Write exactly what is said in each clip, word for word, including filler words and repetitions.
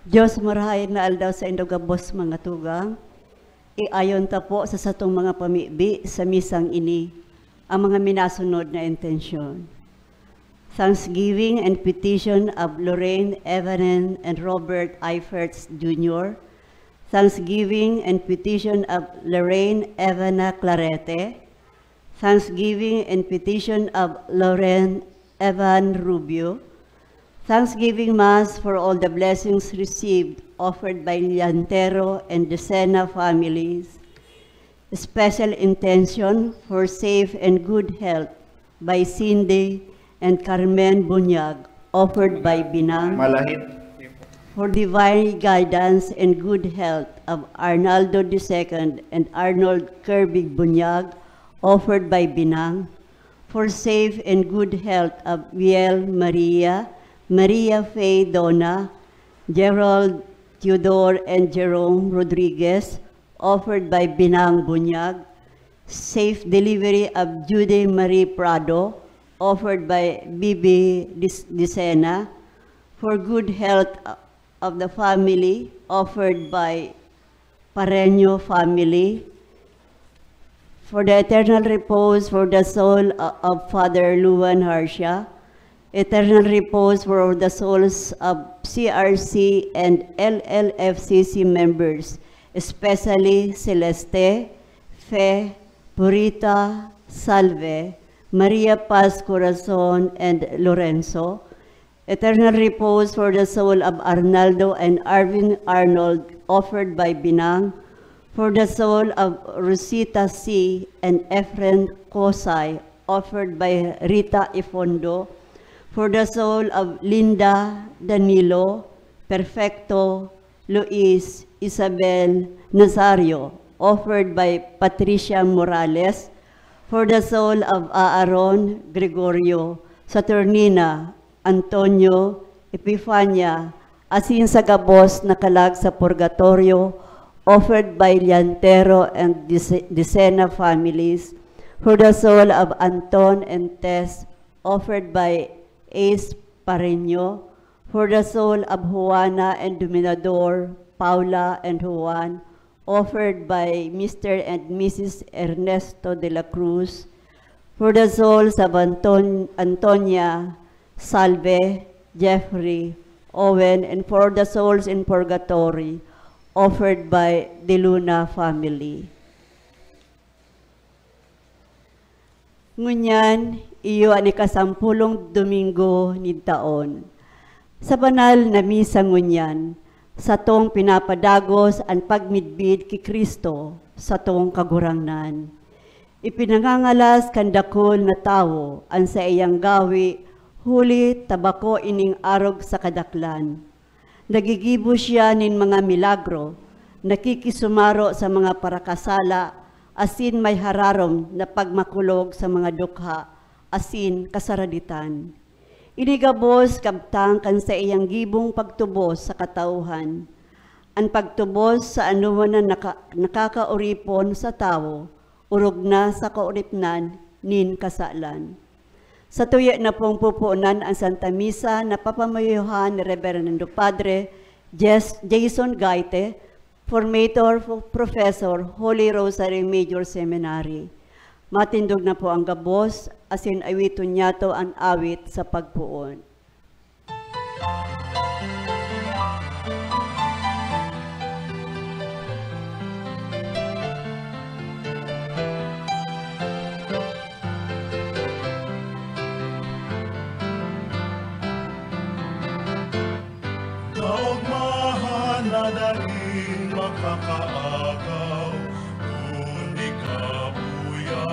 Diyos, marahay na aldaw saindo gabos, mga tugang. Iayon ta po sa satong mga pamibi sa misang ini ang mga minasunod na intensyon. Thanksgiving and petition of Lorraine Evanen and Robert Eiferts Junior. Thanksgiving and petition of Lorraine Evana Clarete. Thanksgiving and petition of Lauren Evan Rubio. Thanksgiving Mass for all the blessings received offered by Llantero and Decena families. Special intention for safe and good health by Cindy and Carmen Bunyag, offered by Binang. Malahit. For divine guidance and good health of Arnaldo the second and Arnold Kirby Bunyag, offered by Binang. For safe and good health of Viel Maria, Maria Faye Dona, Gerald Theodore and Jerome Rodriguez, offered by Binang Bunyag. Safe delivery of Judy Marie Prado, offered by Bibi Dis-, Dicena. For good health of the family, offered by Pareño family. For the eternal repose for the soul o-, of Father Luan Harcia, eternal repose for the souls of C R C and L L F C C members, especially Celeste, Fe, Purita, Salve, Maria Paz Corazon, and Lorenzo. Eternal repose for the soul of Arnaldo and Arvin Arnold, offered by Binang. For the soul of Rosita C and Efren Cosay, offered by Rita Ifondo. For the soul of Linda Danilo, Perfecto, Luis, Isabel, Nazario, offered by Patricia Morales. For the soul of Aaron, Gregorio, Saturnina, Antonio, Epifania, asin sa gabos na kalag sa purgatorio, offered by Llantero and Dise-, Dicena families. For the soul of Anton and Tess, offered by Ace Pareño. For the soul of Juana and Dominador, Paula and Juan, offered by Mister and Missus Ernesto de la Cruz. For the souls of Anton-, Antonia, Salve, Jeffrey, Owen, and for the souls in purgatory, offered by De Luna family. Ngunyan, iyo an ikasampulong Domingo nin taon. Sa banal na misa ngunyan, satong pinapadagos an pagmidbid ki Cristo, satong Kagurangnan. Ipinangangalas kan dakul na tawo an saiyang gawi, huli ta bako ining arog sa kadaklan. Nagigibo siya nin mga milagro, nakikisumaro sa mga parakasala, asin may hararom na pagmakulog sa mga dukha asin kasaraditan. Ini gabos kabtang kan saiyang gibong pagtubos sa katauhan. An pagtubos sa anoman na naka-, nakakaoripon sa tawo, orog na sa kaoripnan nin kasalan. Sa tuya na pong pupunan an Santa Misa na papamayohan ni Reverendo Padre Jes-, Jason Gaite, Formator F-, Professor, Holy Rosary Major Seminary. Matindog na po ang gabos, asin awiton niyato an awit sa pagpoon. Kaogmahan na daing makakaagaw, kundi kabuya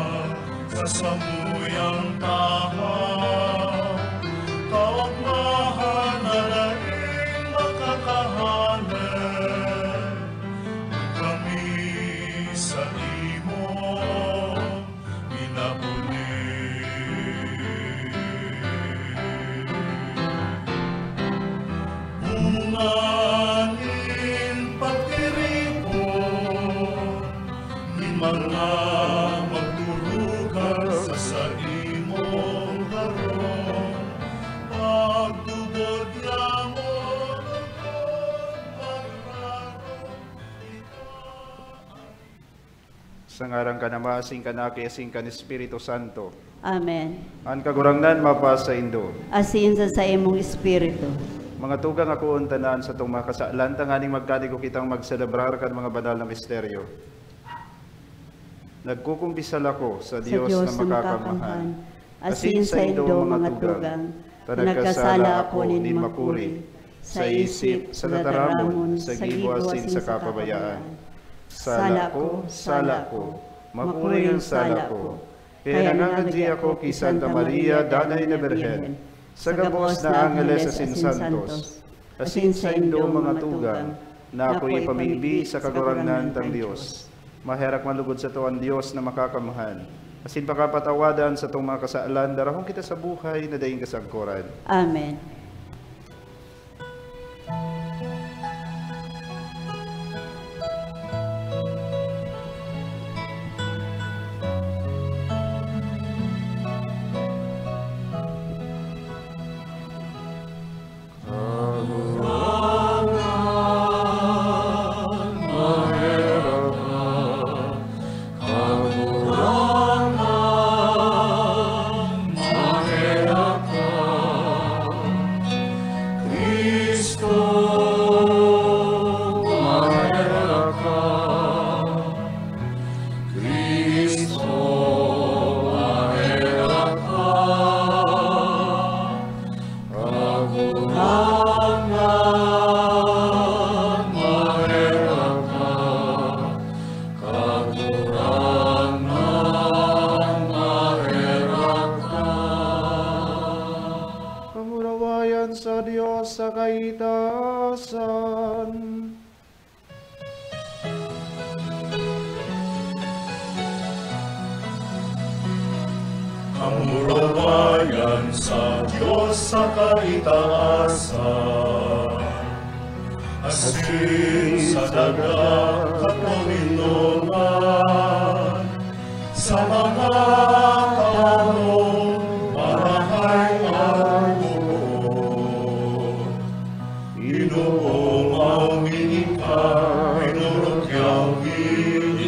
sa samuyang tahaw. Kaogmahan na daing makakahanep, kami sa imo minapuli. Bunga nin pagtiripon nin mga magturukan sa saimong harong, pagtubod na mo lugod. Sa ngaran kan Ama, asin kan Aki, asin kan Espiritu Santo. Amen. An Kagurangnan mapasaindo. Asin sa saimong espiritu. Mga tugang, akoon ta na an satong mga kasalan tanganing magkanigo kitang magselebrar kan mga banal na misteryo. Nagkukumpisal ako sa Sa Dios Diyos na na makakamhan, makakamhan, asin saindo, mga tugang, na nagkasala ako nin makuri, sa isip, sa tataramon, sa gibo, asin sa kapabayaan. Sala ko, sala ko, makuri ang sala ko. Kaya nangangadyi ako ki Santa Maria, Danay na Birhen, sa gabos na angeles asin santos, asin saindo, mga tugang, na ako ipamibi sa Kagurangnan tang Dios. Maherak man lugod sato an Dios na makakamhan, asin pakapatawadan satong mga kasalan, darahon kita sa buhay na daing kasagkoran. Amen. Kamurawayan sa Dios sa kaitaasan. Kamurawayan sa Dios sa kaitaasan. Asin sa daga katoninongan, sa mga tawo marahay ang buot. Ginoo, mawi ika, pinurukyaw mi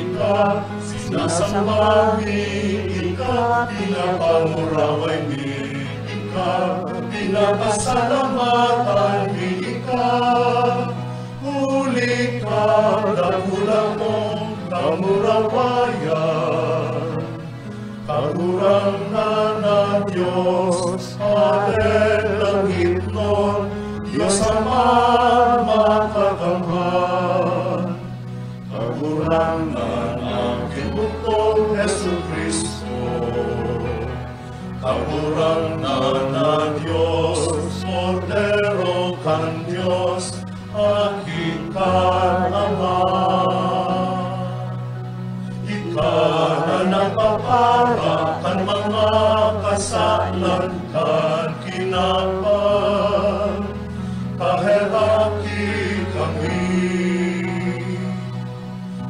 ika, sinasamba mi ika, pinapanguraway mi ika, pinapasalamatan mi ika. Huli ka, dakula mong kamurawayan. Kagurangnan na Dios, Pader langitnon, Dios Ama makakamhan. Kagurangnan aking bugtong Jesu-Cristo. Kagurangnan na Dios, Kordero kan Dios, Aki kan Ama. Ika na nagpapara kan mga kasalan kan kinaban, paheraki kami.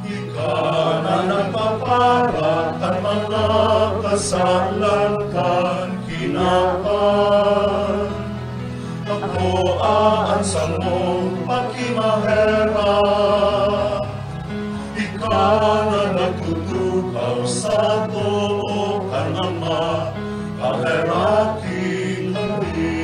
Ika na nagpapara kan mga kasalan kan kinaban. Akoa an samong pakimaherak. Ika na nagtutukaw sa too kan Ama, paheraki kami.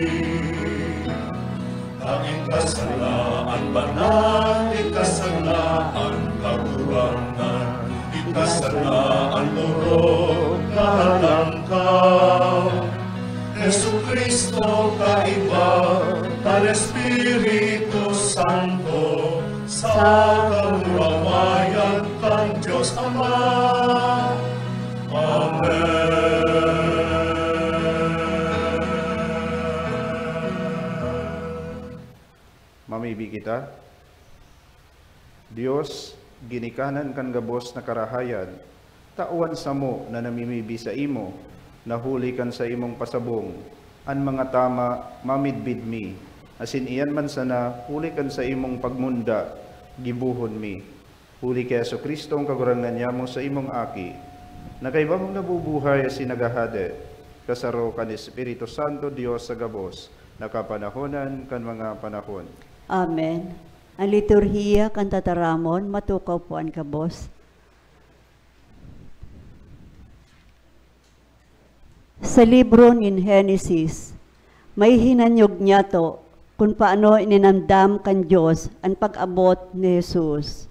Ang ika sana an banal, ika sana an Kagurangnan, ika sana an orog na halangkaw. Jesu-Cristo, kaiba kan Espiritu Santo, sa kamurawayan kan Dios Ama. Amen. Mamibi kita. Dios, ginikanan kan gabos na karahayan, tawan samo na namimibi saimo, na huli kan saimong pasabong, an mga tama mamidbid mi, asin iyan man sana huli kan saimong pagmunda, gibohon mi. Huli ki Jesu-Cristo, an Kagurangnan nyamo, saimong Aki, na kaiba mong nabubuhay asin naghahade, kasaro kan Espiritu Santo, Dios sa gabos, na kapanahonan kan mga panahon. Amen. An liturhiya kan tataramon, matukaw po an gabos. Sa libro nin Henesis, may hinanyog niyato kun paano ininandam kan Dios an pag-abot ni Jesus.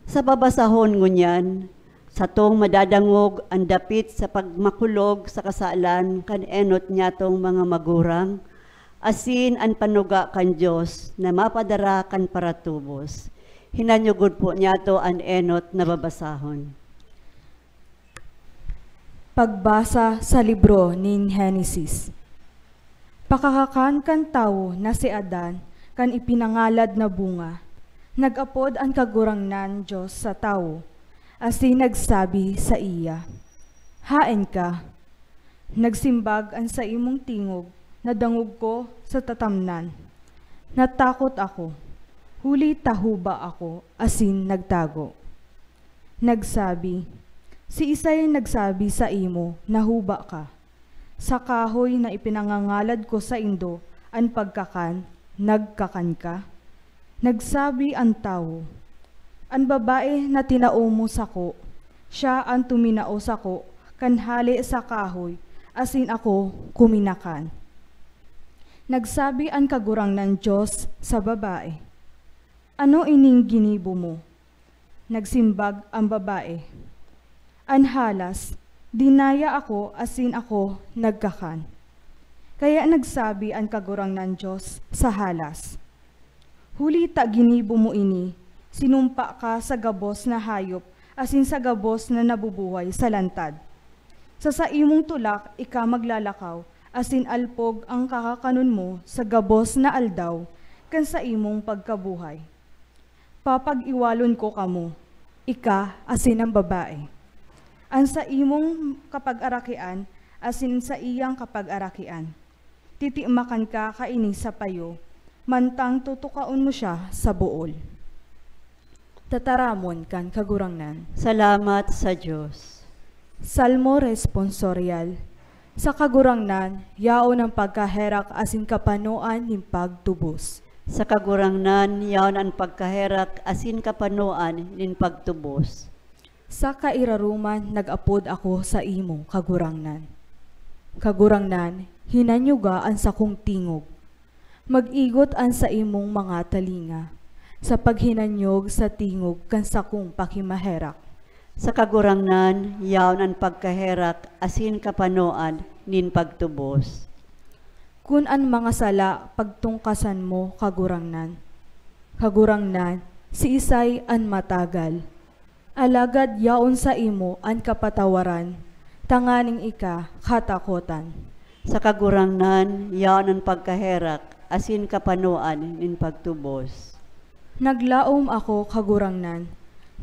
Sa babasahon ngunyan, satong madadangog an dapit sa pagmakulog sa kasalan kan enot niyatong mga magurang, asin an panuga kan Dios na mapadara kan paratubos. Hinanyog po niyato an enot na babasahon. Pagbasa sa libro nin Henesis. Pakakakan kan tawo na si Adan kan ipinangalad na bunga, nag-apod an Kagurangnan Dios sa tawo, asin nagsabi saiya, "Haen ka." Nagsimbag an saimong tingog, "Nadangog ko sa tatamnan. Natakot ako, huli ta huba ako, asin nagtago." Nagsabi, "Siisay nagsabi saimo na huba ka? Sa kahoy na ipinangangalad ko saindo an pagkakan, nagkakan ka?" Nagsabi an tawo, "An babae na tinao mo sako, siya an tuminao sako kan hale sa kahoy, asin ako kuminakan." Nagsabi an Kagurangnan Dios sa babae, "Ano ining ginibo mo?" Nagsimbag an babae, "An halas, dinaya ako asin ako nagkakan." Kaya nagsabi an Kagurangnan Dios sa halas, "Huli ta ginibo mo ini, sinumpa ka sa gabos na hayop asin sa gabos na nabubuhay sa lantad. Sa saimong tulak ika maglalakaw, asin alpog ang kakakanon mo sa gabos na aldaw kan saimong pagkabuhay. Papag-iwalon ko kamo, ika asin an babae, an saimong kapagarakian asin saiyang kapagarakian. Titimakan ka kaini sa payo, mantang tutukaon mo siya sa bool." Tataramon kan Kagurangnan. Salamat sa Dios. Salmo Responsorial. Sa Kagurangnan, yaon an pagkaherak asin kapanoan nin pagtubos. Sa Kagurangnan, yaon an pagkaherak asin kapanoan nin pagtubos. Sa kairaroman nag-apod ako saimo, Kagurangnan. Kagurangnan, hinanyoga an sakong tingog. Mag-igot an saimong mga talinga sa paghinanyog sa tingog kan sakong pakimaherak. Sa Kagurangnan, yaon an pagkaherak asin kapanoan nin pagtubos. Kun an mga sala pagtungkasan mo, Kagurangnan, Kagurangnan, siisay an matagal? Alagad yaon saimo an kapatawaran, tanganing ika katakotan. Sa Kagurangnan, yaon an pagkaherak asin kapanoan nin pagtubos. Naglaom ako, Kagurangnan,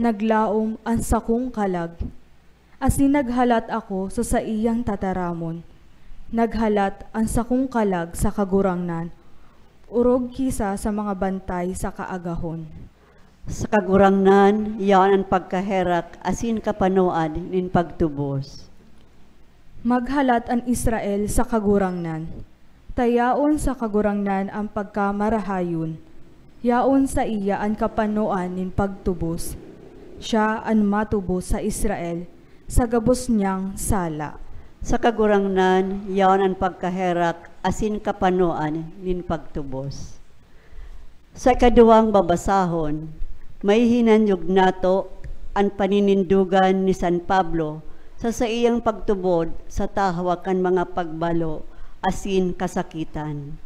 naglaom an sakong kalag, asin naghalat ako sa saiyang tataramon. Naghalat an sakong kalag sa Kagurangnan, orog ki sa mga bantay sa kaagahon. Sa Kagurangnan, yaon an pagkaherak asin kapanoan nin pagtubos. Maghalat an Israel sa Kagurangnan, ta yaon sa Kagurangnan an pagkamarahayon, yaon saiya an kapanoan nin pagtubos. Siya an matubos sa Israel sa gabos niyang sala. Sa Kagurangnan, yaon an pagkaherak asin kapanoan nin pagtubos. Sa ikaduwang babasahon, may hinanyog nato an paninindogan ni San Pablo sa saiyang pagtubod sa tahawa kan mga pagbalo asin kasakitan.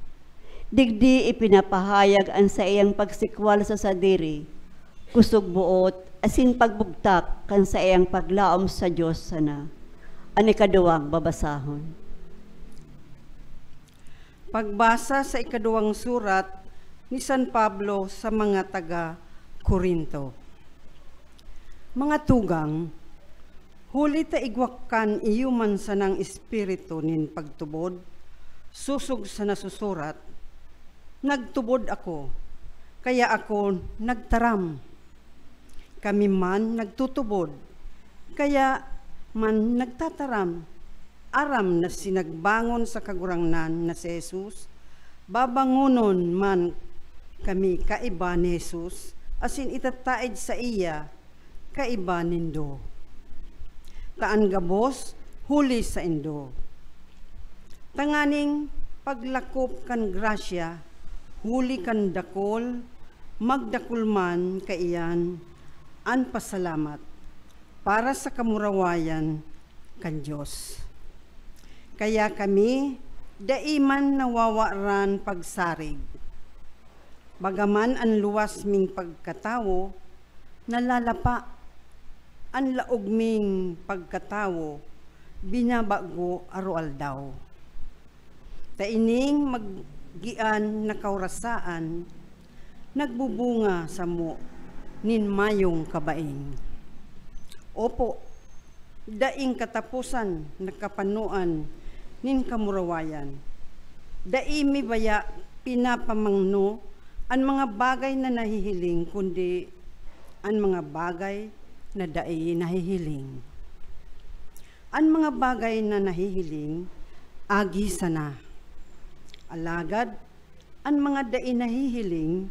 Digdi ipinapahayag an saiyang pagsikwal sa sadiri, kusog boot, asin pagbugtak kan saiyang paglaom sa Dios sana. An ikaduwang babasahon. Pagbasa sa ikaduwang surat ni San Pablo sa mga taga Corinto. Mga tugang, huli ta igwa kan iyo man sanang espiritu nin pagtubod, sosog sa nasusurat, "Nagtubod ako, kaya ako nagtaram." Kami man nagtutubod, kaya man nagtataram, aram na sinagbangon sa Kagurangnan na si Jesus, babangonon man kami kaiba ni Jesus, asin itataed saiya kaiba nindo. Ta an gabos huli saindo, Tanganing paglakop kan grasya, huli kan dakul, magdakul man kaiyan an pasalamat para sa kamurawayan kan Dios. Kaya kami dai man nawawaran pagsarig. Bagaman an luwas ming pagkatawo nalalapa, an laog ming pagkatawo binabago aroaldaw. Ta ining magian na kaurasaan nagbubunga samo nin mayong kabaing. Opo, daing kataposan na kapanoan nin kamurawayan. Dai mi baya pinapamangno an mga bagay na nahihiling, kundi an mga bagay na dai nahihiling. An mga bagay na nahihiling, agi sana. Alagad an mga dai nahihiling,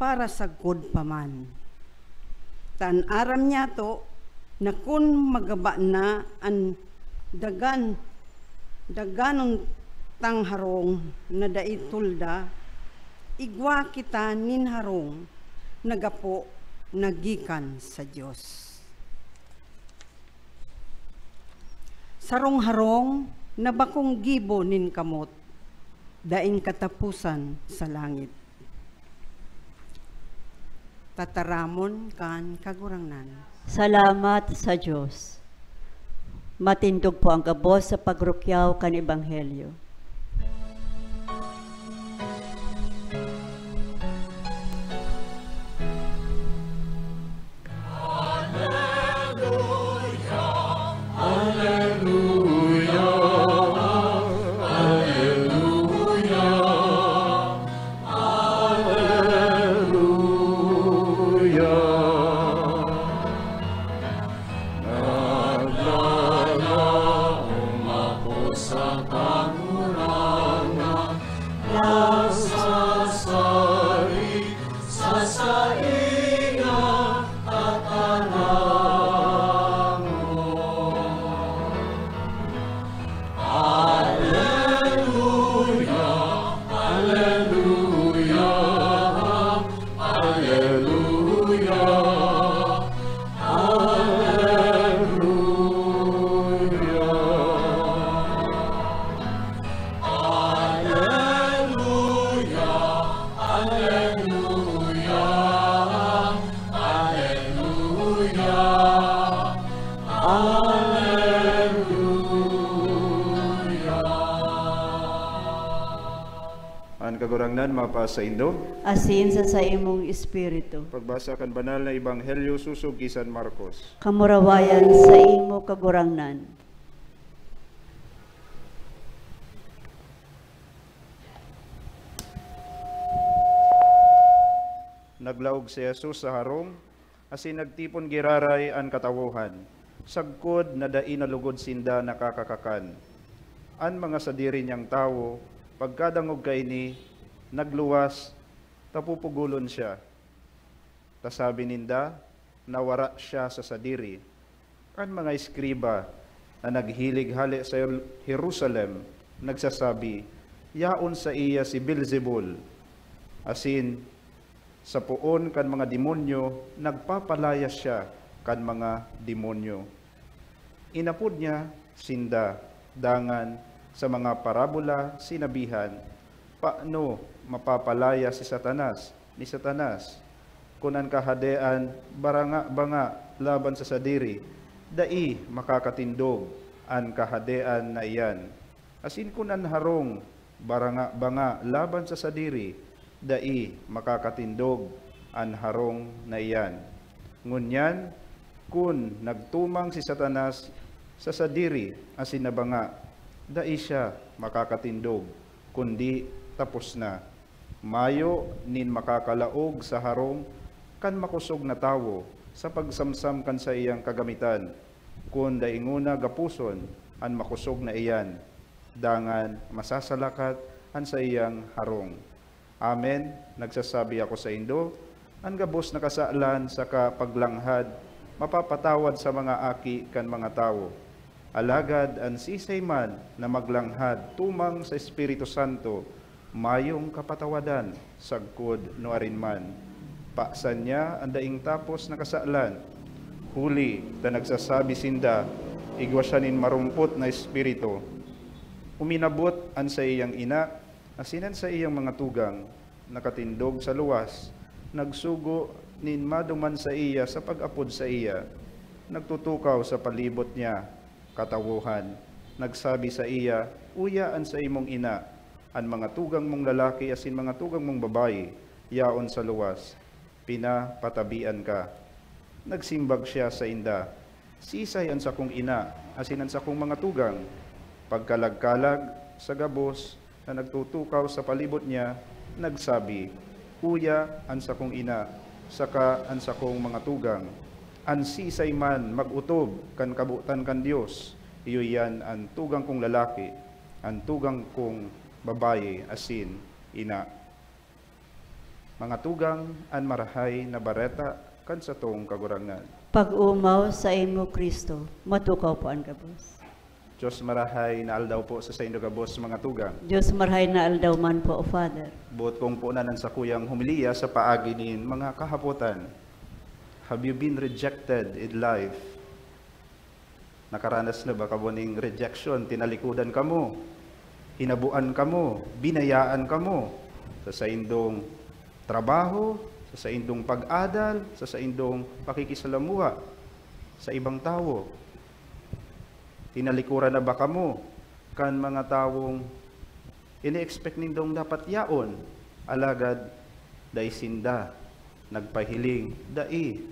para sagkod pa man. Ta an aram niyato na kun magaba na an dagan, daganon tang harong na dai tulda, igwa kita nin harong na gapo na gikan sa Dios. Sarong harong na bakong gibo nin kamot, daing kataposan sa langit. Tataramon kan Kagurangnan. Salamat sa Dios. Matindog po ang gabos sa pagrukyaw kan Ebanghelyo. Naglalaom ako sa Kagurangnan, nasasari sa saiyang tataramon. Aleluya, aleluya, aleluya, aleluya. Aleluya, aleluya, aleluya, aleluya. An Kagurangnan mapasaindo. Asin sa saimong espiritu. Pagbasa kan Banal na Ebanghelyo sosog ki San Marcos. Kamurawayan saimo, Kagurangnan. Naglaog si Jesus sa harong, asin nagtipon giraray an katawohan, sagkod na dai na logod sinda nakakakakan. An mga sadiri niyang tawo, pagkadangog kaini, nagluwas ta pupugolon siya. Ta sabi ninda, nawara siya sa sadiri. An mga eskriba na naghilig hale sa Jer-, Jerusalem nagsasabi, "Yaon saiya si Beelzebul," asin, "Sa poon kan mga demonyo nagpapalayas siya kan mga demonyo." Inapod niya sinda, dangan sa mga parabola sinabihan, "Paano mapapalayas si Satanas ni Satanas? Kun an kahadean baranga-banga laban sa sadiri, dai makakatindog an kahadean na iyan. Asin kun an harong baranga-banga laban sa sadiri, dai makakatindog an harong na iyan. Ngunyan, kun nagtumang si Satanas sa sadiri asin nabanga, dai siya makakatindog, kundi tapos na. Mayo nin makakalaog sa harong kan makosog na tawo sa pagsamsam kan saiyang kagamitan, kun dai nguna gaposon an makosog na iyan, dangan masasalakat an saiyang harong. Amen, nagsasabi ako saindo, an gabos na kasalan saka paglanghad mapapatawad sa mga aki kan mga tawo, Alagad an siisay man na maglanghad tumang sa Espiritu Santo, mayong kapatawadan, sagkod nuarin man. Pasan niya an daing tapos na kasalan, huli ta nagsasabi sinda igwa siya nin marumpot na espiritu. Uminabot an saiyang ina asin an saiyang mga tugang, nakatindog sa luwas, nagsugo nin maduman saiya sa pag-apod saiya. Nagtutukaw sa palibot niya, katawohan. Nagsabi saiya, "Uya an saimong ina, an mga tugang mong lalaki asin mga tugang mong babayi, yaon sa luwas, pinapatabian ka." Nagsimbag siya sainda, "Sisay an sakong ina asin an sakong mga tugang?" Pagkalag-kalag sa gabos na nagtutukaw sa palibot niya, nagsabi, "Uya an sakong ina, saka an sakong mga tugang. An siisay man mag-otob kan kabotan kan Dios, iyo iyan an tugang kong lalaki, an tugang kong babayi asin ina." Mga tugang, an Marahay na Bareta kan satong Kagurangnan. Pag-omaw saimo, Cristo. Matukaw po an gabos. Diyos marahay na aldaw po sa saindo gabos, mga tugang. Diyos marahay na aldaw man po, Father. Boot kong punan an sakuyang homilya sa paagi nin mga kahapotan. Have you been rejected in life? Nakaranas na ba kamo ning rejection? Tinalikodan kamo, hinabuan kamo, binayaan kamo sa saindong trabaho, sa saindong pag-adal, sa saindong pakikisalamuha sa ibang tawo. Tinalikuran na ba kamo kan mga tawong ini-expect nindong dapat yaon, alagad dai sinda nagpahiling, dai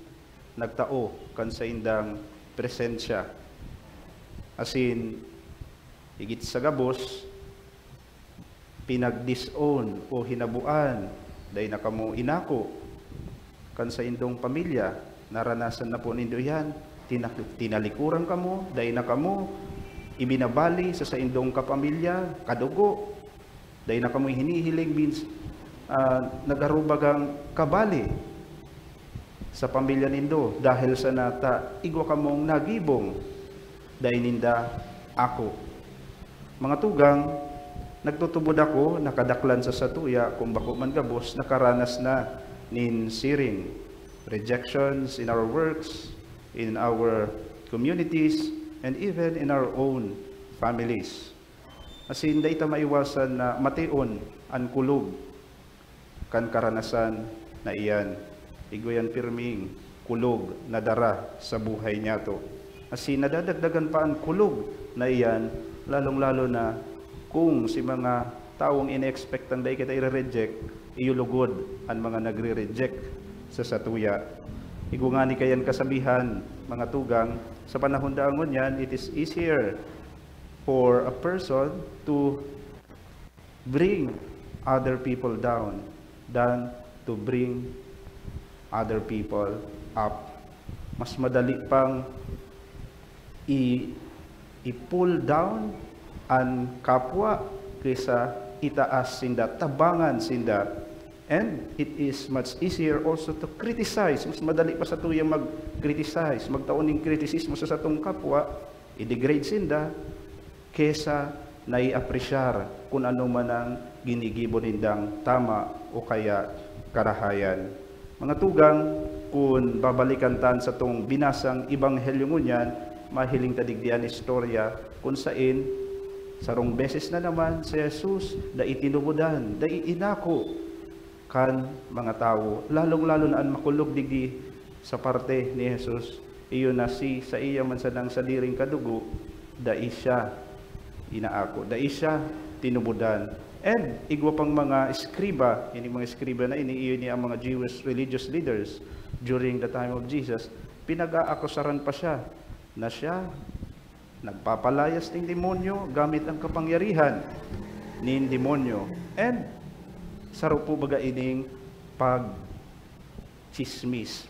nagtao kan saindang presensya. Asin, higit sa gabos, pinag-disown o hinabuan, dai na kamo inako kan saindong pamilya. Naranasan na po nindo iyan. Tinak-, tinalikuran kamo, dai na kamo ibinabali sa saindong kapamilya, kadugo. Dai na kamo hinihiling, means, ah, nag-arubag ang kabali sa pamilya nindo dahil sa nata igwa kamong nagibong, dai ninda ako. Mga tugang, nagtutubod ako na kadaklan sa satuya, kung bako man gabos, nakaranas na nin siring, rejections in our works, in our communities, and even in our own families. Asin dai ta maiwasan na mation an kulog kan karanasan na iyan. Igwa yan pirming kulog na dara sa buhay niyato. Asin nadadagdagan pa an kulog na iyan, lalong-lalo na kung si mga tawong ine-expectang dai kita ire-reject, iyo lugod an mga nagre-reject sa satuya. Igwa ngani kayan kasabihan, mga tugang, sa panahon da ngunyan, it is easier for a person to bring other people down than to bring other people up. Mas madali pang i-, i-pull down an kapwa kaysa itaas sinda, tabangan sinda. And it is much easier also to criticize. Mas madali pa satuya mag-criticize, magtao ning kritisismo sa satong kapwa, i-degrade sinda, kesa nai-apresyar kun ano man ang ginigibo nindang tama o kaya karahayan. Mga tugang, kun babalikan ta an satong binasang ebanghelyo ngunyan, mahiling ta digdi an istorya kun saen sarong beses na naman si Jesus dai tinubodan, dai inako kan mga tawo, lalong-lalo na an makulog digdi sa parte ni Jesus. Iyo na si saiya man sanang sadiring kadugo, dai siya inaako, dai siya tinubodan. And igwa pang mga eskriba, ini mga eskriba na ini, iyo ni ang mga Jewish religious leaders during the time of Jesus, pinag-aakusaran pa siya na siya nagpapalayas ning demonyo gamit ang kapangyarihan nin demonyo. And saro po baga ining pagtsismis,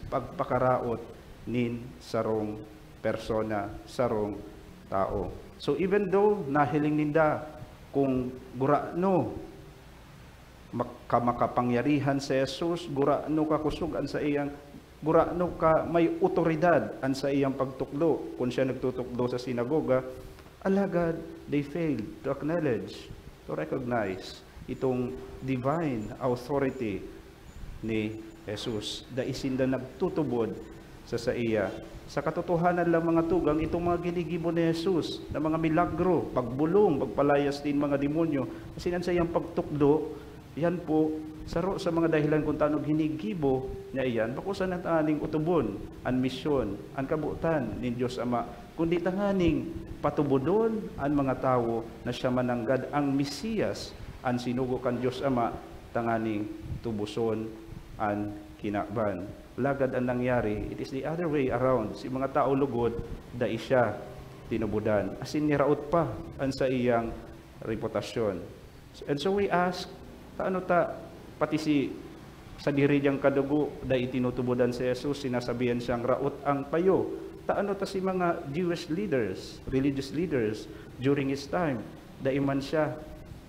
pagpakaraot nin sarong persona, sarong tao. So even though nahiling ninda kung gurano mak-, ka makapangyarihan si Jesus, gurano kakosog an saiyang gurano ka may otoridad an saiyang pagtukdo kun siya nagtutukdo sa sinagoga, alagad they failed to acknowledge, to recognize itong divine authority ni Jesus. Dai sinda nagtutubod sa saiya. Sa katotohanan lang, mga tugang, itong mga ginigibo ni Jesus na mga milagro, pagbolong, pagpalayas nin mga demonyo, asin an saiyang pagtukdo, yan po, saro sa mga dahilan kung tano ginigibo niya iyan, bako sana tanganing otobon an misyon, an kabotan nin Dios Ama, kundi tanganing patubodon an mga tawo na siya mananggad ang Mesiyas, an sinugo kan Dios Ama, tanganing tuboson an kinaban. Lagad an nangyari, it is the other way around. Si mga tao lugod, dai siya tinubodan. Asin niraot pa an saiyang reputasyon. And so we ask, taano ta, pati si sadiri niyang kadugo, dai tinutubodan si Jesus, sinasabihan siyang raot ang payo. Taano ta si mga Jewish leaders, religious leaders, during his time, dai man siya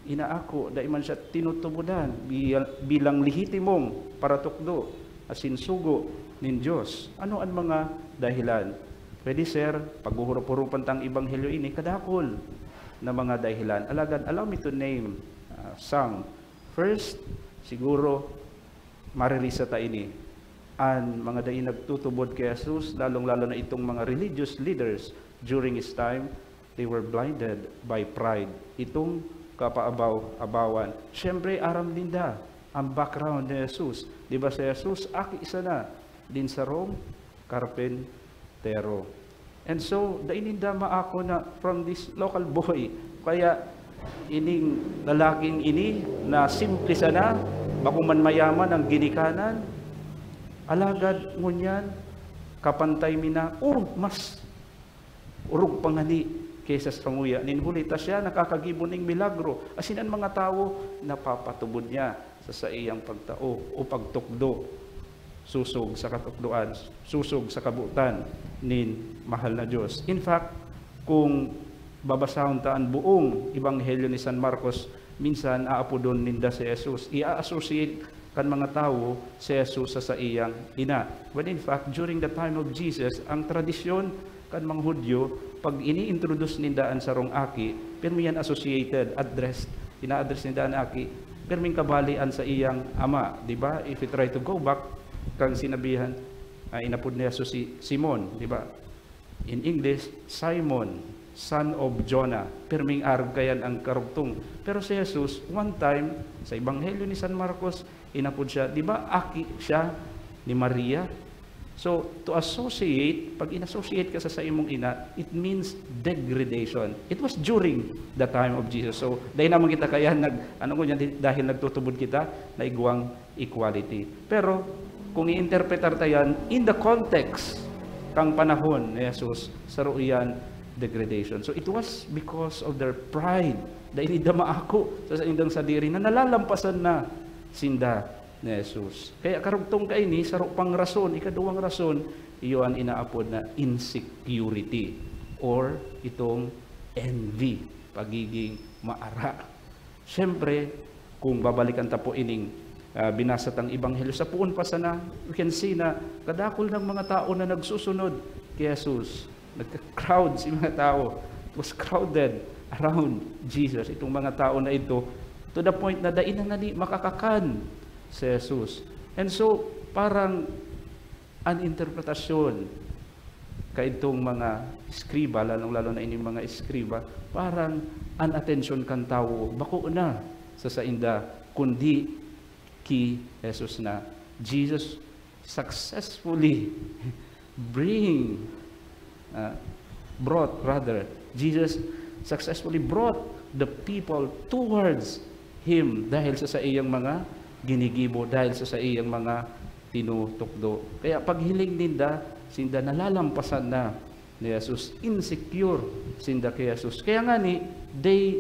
inaako, dai man siya tinutubodan bi-, bilang lehitimong paratukdo asin sugo nin Dios. Ano an mga dahilan? Pwede, sir, paghuhurup-hurupan ta ang ebanghelyo ini, kadakul na mga dahilan. Alagad, allow me to name, ah, some. First, siguro, maririsa ta ini. An mga dai nagtutubod ki Jesus, lalong-lalo na itong mga religious leaders during his time, they were blinded by pride. Itong kapaabaw-abawan. Siyempre, aram ninda ang background ni Jesus. Di ba si Jesus, aki sana din sarong karpentero. And so, dai ninda maako na from this local boy. Kaya, ining lalaking ini na simple sana, bako man mayaman ang ginikanan, alagad ngunyan, kapantay mi na, oh, mas orog pa ngani kaysa sa samuya. Nin huli ta siya nakakagibo ning milagro. Asin an mga tawo napapatubod niya sa saiyang pagtao o pagtukdo, sosog sa katukdoan, sosog sa kabotan nin mahal na Dios. In fact, kung babasahon ta an buong Ebanghelyo ni San Marcos, minsan aapodon ninda si Jesus. I-associate kan mga tawo si Jesus sa saiyang ina. When in fact, during the time of Jesus, ang tradisyon kan mga Hudyo, pag ini-introduce ninda an sarong aki, pirmi yan associated, addressed, ina-address ninda an aki, pirming kabali an saiyang ama, di ba? If we try to go back, kang sinabihan, ah, inapod ni Jesus si Simon, di ba? In English, Simon, son of Jonah. Pirming arog kayan ang karugtong. Pero si Jesus, one time, sa Ebanghelyo ni San Marcos, inapod siya, di ba, aki siya ni Maria? So, to associate, pag in-associate ka sa, sa imong ina, it means degradation. It was during the time of Jesus. So, dahil naman kita kaya nag, ano ko yan, di-, dahil nagtutubod kita, naigwang equality. Pero, kung i-interpretar ta yan, in the context kang panahon ni Jesus, saro iyan degradation. So, it was because of their pride, dahil ninda maako sa saindang sadiri na nalalampasan na sinda ni Jesus. Kaya karugtong kaini, saro pang rason, ikaduwang rason, iyo an inaapod na insecurity or itong envy, pagiging maara. Siyempre, kung babalikan ta po ining, ah, binasa tang ebanghelyo, sa poon pa sana, we can see na kadakul ng mga tao na nagsusunod ki Jesus. Nagka-crowd si mga tao. It was crowded around Jesus. Itong mga tao na ito, to the point na dai na ngani makakakan si Jesus. And so, parang an interpretasyon kaidtong mga eskriba, lalong-lalo na ining mga eskriba, parang an atensyon kan tawo bako na sa sainda, kundi ki Jesus na. Jesus successfully bring, ah, brought, rather, Jesus successfully brought the people towards Him dahil sa saiyang mga ginigibo, dahil sa saiyang mga tinutukdo. Kaya paghiling ninda, sinda nalalampasan na ni Jesus, insecure sinda ki Jesus. Kaya ngani, they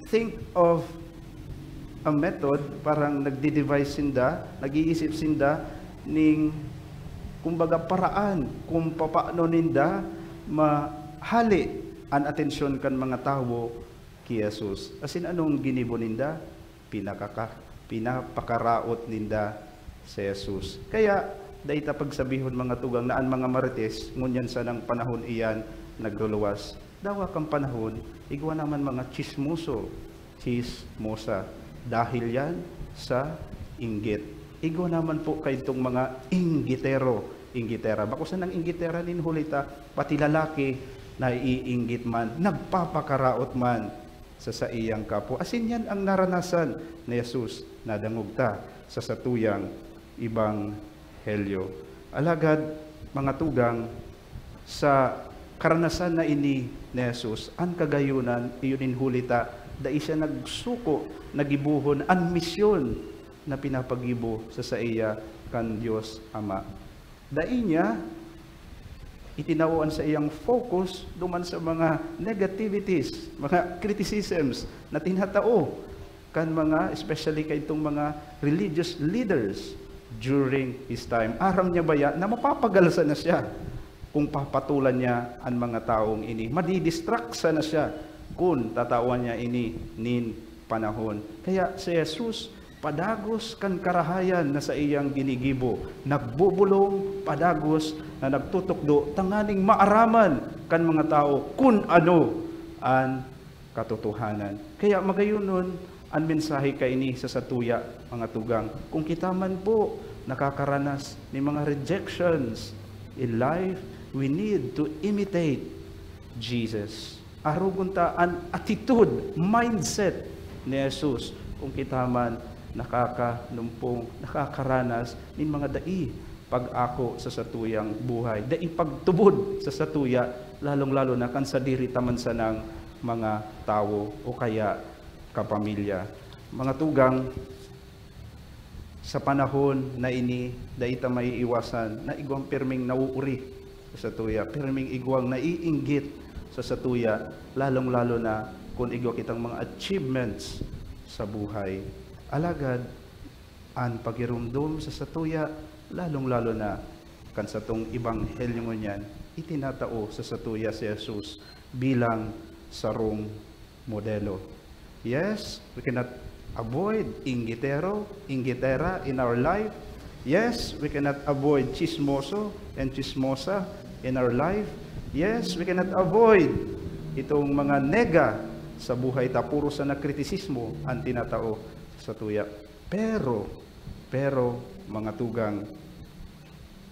think of a method, parang nagde-devise sinda, nag-iisip sinda ning, kumbaga, paraan kung papaano ninda mahale an atensyon kan mga tawo ki Jesus. Asin anong ginibo ninda? Pinakaka-, pinapakaraot ninda si Jesus. Kaya, Dai ta pagsabihon, mga tugang, na an mga Marites ngunyan sanang panahon iyan nagluluwas. Dawa kan panahon, igwa naman mga tsismoso, tsismosa. Dahil yan sa inggit. Igwa naman po kaidtong mga inggitero, inggitera. Bako sanang inggitera nin huli ta, pati lalaki naiinggit man, nagpapakaraot man sa saiyang kapwa. Asin yan ang naranasan ni Jesus, nadangog ta sa satuyang ebanghelyo. Alagad, mga tugang, sa karanasan na ini ni Jesus, an kagayonan, iyo nin huli ta, dai siya nagsuko, na gibohon an misyon na pinapagibo sa saiya kan Dios Ama. Dai niya itinao an saiyang focus duman sa mga negativities, mga criticisms na tinatao kan mga, especially kaitong mga religious leaders during his time. Aram niya baya na mapapagal sana siya kung papatolan niya an mga tawong ini. Madidistract sana siya kun tatawan niya ini nin panahon. Kaya si Jesus, padagos kan karahayan na saiyang ginigibo, nagbobolong padagos na nagtutukdo tanganing maaraman kan mga tawo kun ano an katotohanan. Kaya magayonon an mensahe kaini sa satuya, mga tugang. Kung kita man po nakakaranas nin mga rejections in life, we need to imitate Jesus. Arogon ta an attitude, mindset ni Jesus kung kita man nakakanumpong, nakakaranas nin mga dai pag-ako sa satuyang buhay, dai pagtubod sa satuya, lalong-lalo na kan sadiri ta man sanang mga tawo o kaya kapamilya. Mga tugang, sa panahon na ini, dai ta maiiwasan na igwang pirming nauuri sa satuya, pirming igwang naiinggit sa satuya, lalong-lalo na kun igwa kitang mga achievements sa buhay. Alagad, an pagiromdom sa satuya, lalong-lalo na kan satong ebanghelyo ngunyan, itinatao sa satuya si Jesus bilang sarong modelo. Yes, we cannot avoid inggitero, inggitera in our life. Yes, we cannot avoid chismoso and chismosa in our life. Yes, we cannot avoid itong mga nega sa buhay ta, puro sana kritisismo an tinatao sa satuya. Pero, pero, mga tugang,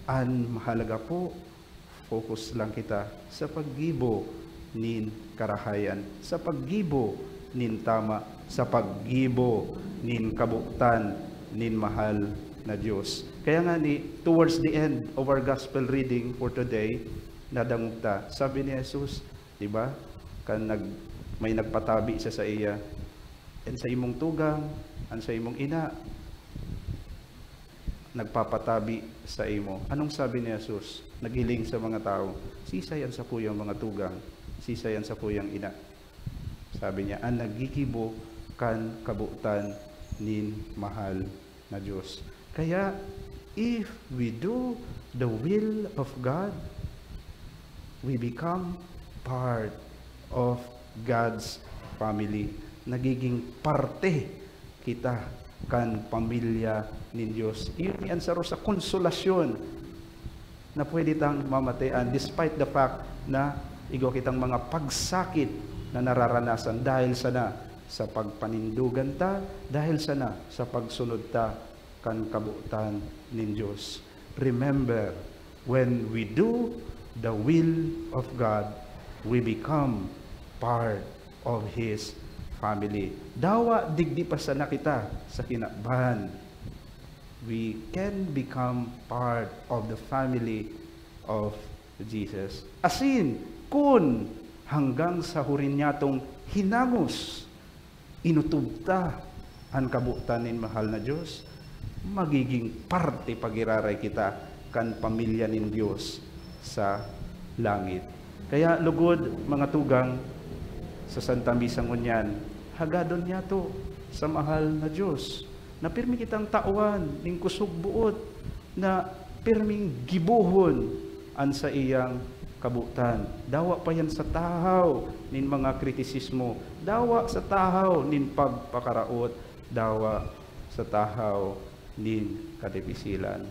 an mahalaga po, focus lang kita sa paggibo nin karahayan, sa paggibo nin tama, sa paggibo nin kabotan nin mahal na Dios. Kaya nga ni, towards the end of our gospel reading for today, nadangog ta, sabi ni Jesus, di ba, kan nag-, may nagpatabi sa saiya, "An saimong tugang, an saimong ina, nagpapatabi saimo." Anong sabi ni Jesus? Naghiling sa mga tawo, "Sisay an sakuyang mga tugang? Sisay an sakuyang ina?" Sabi niya, "An naggigibo kan kabotan nin mahal na Dios." Kaya, if we do the will of God, we become part of God's family. Nagiging parte kita kan pamilya nin Dios. Iyon ni an saro sa konsolasyon na pwede tang mamatian despite the fact na igwa kitang mga pagsakit na nararanasan dahil sana sa pagpanindogan ta, dahil sana sa pagsunod ta kan kabotan nin Dios. Remember, when we do the will of God, we become part of His family. Dawa digdi pa sana kita sa kinaban, we can become part of the family of Jesus. Asin, kun hanggang sa hurin niyatong hinangos, inutob ta an kabotan nin mahal na Dios, magiging parte pa giraray kita kan pamilya nin Dios sa langit. Kaya lugod, mga tugang, sa Santa Misa ngunyan, hagadon niyato sa mahal na Dios na pirmi kitang tawan nin kusog boot na pirming gibohon an saiyang kabotan. Dawa pa yan sa tahaw nin mga kritisismo, dawa sa tahaw nin pagpakaraot, dawa sa tahaw nin kadipisilan.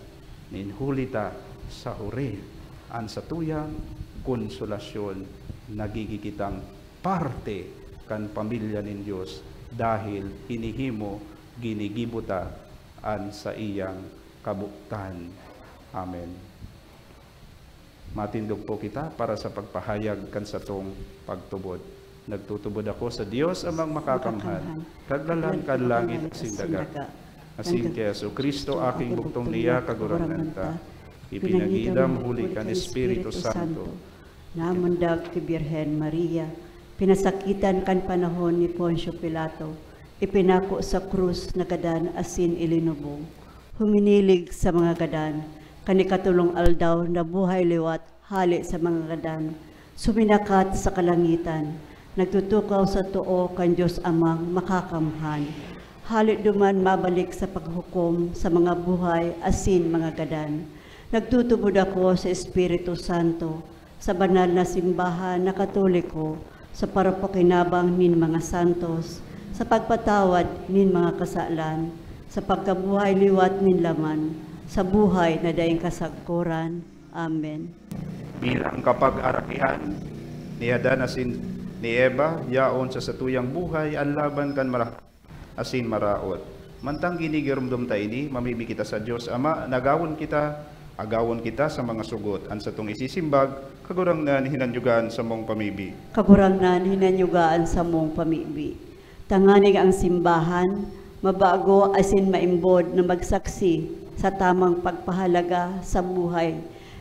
Nin huli ta sa huri, an satuyang konsolasyon, nagigikitang parte kan pamilya nin Dios dahil hinihimo, ginigibo ta an saiyang kabotan. Amen. Matindog po kita para sa pagpahayag kan satong pagtubod. Nagtutubod ako sa Dios Amang Makakamhan, Makakamhan, Kaglalang kan langit asin daga, asin kay Jesu-Cristo, aking bugtong niya, Kagurangnan ta, ipinangidam huli kan Espiritu Santo, namundag ki Birhen Maria, pinasakitan kan panahon ni Poncio Pilato, ipinako sa krus, nagadan asin ilinubong. Huminilig sa mga gadan, kan ikatolong aldaw nabuhay liwat hale sa mga gadan, suminakat sa kalangitan, nagtutukaw sa too kan Dios Amang Makakamhan. Hale duman mabalik sa paghukom sa mga buhay asin mga gadan. Nagtutubod ako sa Espiritu Santo, sa banal na simbahan na Katoliko, sa parapakinabang nin mga santos, sa pagpatawad nin mga kasalan, sa pagkabuhay liwat nin laman, sa buhay na daing kasagkoran. Amen. Bilang kapagarakian, ni Adan asin ni Eva, yaon sa satuyang buhay an laban kan marahay asin maraot. Mantang ginigiromdom ta ini, mamibi kita sa Dios Ama, nagawon kita, agawon kita sa mga sugot. An satong isisimbag, Kagurangnan, hinanyuga an samong pamibi. Kagurangnan, hinanyuga an samong pamibi. Tanganing ang simbahan, mabago asin maimbod na magsaksi sa tamang pagpahalaga sa buhay,